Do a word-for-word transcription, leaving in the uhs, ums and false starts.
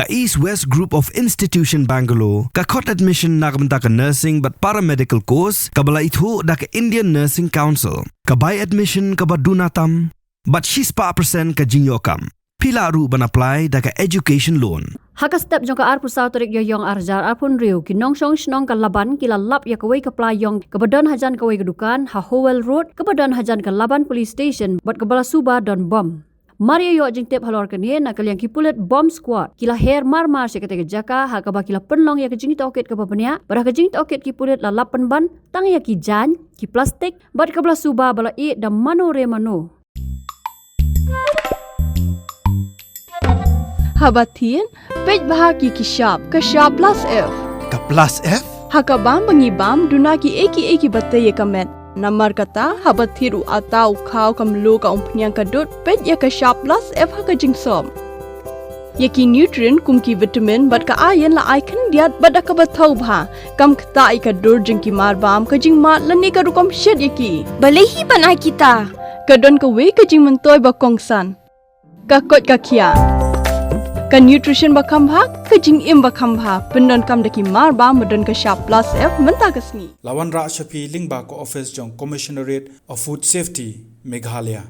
Ka East West Group of Institution Bangalore ka khot admission na ka bynta ka nursing bad paramedical course kaba la ithuh da ka Indian Nursing Council. Ka bai admission kaba duna tam bad shispah percent ka jingïoh kam. Phi lah ruh ban apply da ka education loan. Ha ka step jong ka arphew saw tarik Ïaïong arhajar arphew hynriew, ki nongshong shnong ka Laban ki la lap ïa kawei ka pla ïong kaba don hajan kawei ka dukan ha Howell Road, kaba don hajan ka Laban Police Station, bad kaba la suba don bom. Mar ïa ïoh jingtip halor kane, na ka liang ki pulit bomb squad ki la her mar mar sha katei ka jaka, ha kaba ki la pynlong ïa ka jingtohkit kaba bniah, bad ha ka jingtohkit ki pulit la lap pynban tang ïa ki jaiñ, ki plastik, bad kaba la suba ba la ïeh da mano re mano. Haba thied, peit bha ïa ki shap, ka shap plus F. Ka plus F? Ha ka bam ba ngi bam, duna kiei kiei kiba tei ïa ka met. Namar kata, haba thied u atta, u khaw, ka mluh, ka umphniang, ka dud, peit ïa ka shap plus F ha ka jingsop. Ïa ki nutrient kum ki vitamin bad ka iron la ai khyndiat bad da kaba thaw bha. Kam ktah ïa ka dur jong ki marbam, ka jingmad lane ka rukom shet ïa ki. Balei hi ban ai kita? Ka don kawei ka jingmyntoi ba kongsan. Ka koit ka khiah. Ka nutrition ba kham bha, ka jingim ba kham bha. Pyndonkam da ki marbam ba don ka shap plus F mynta ka sngi. La wanrah sha phi lyngba ka office jong Commissionerate of Food Safety, Meghalaya.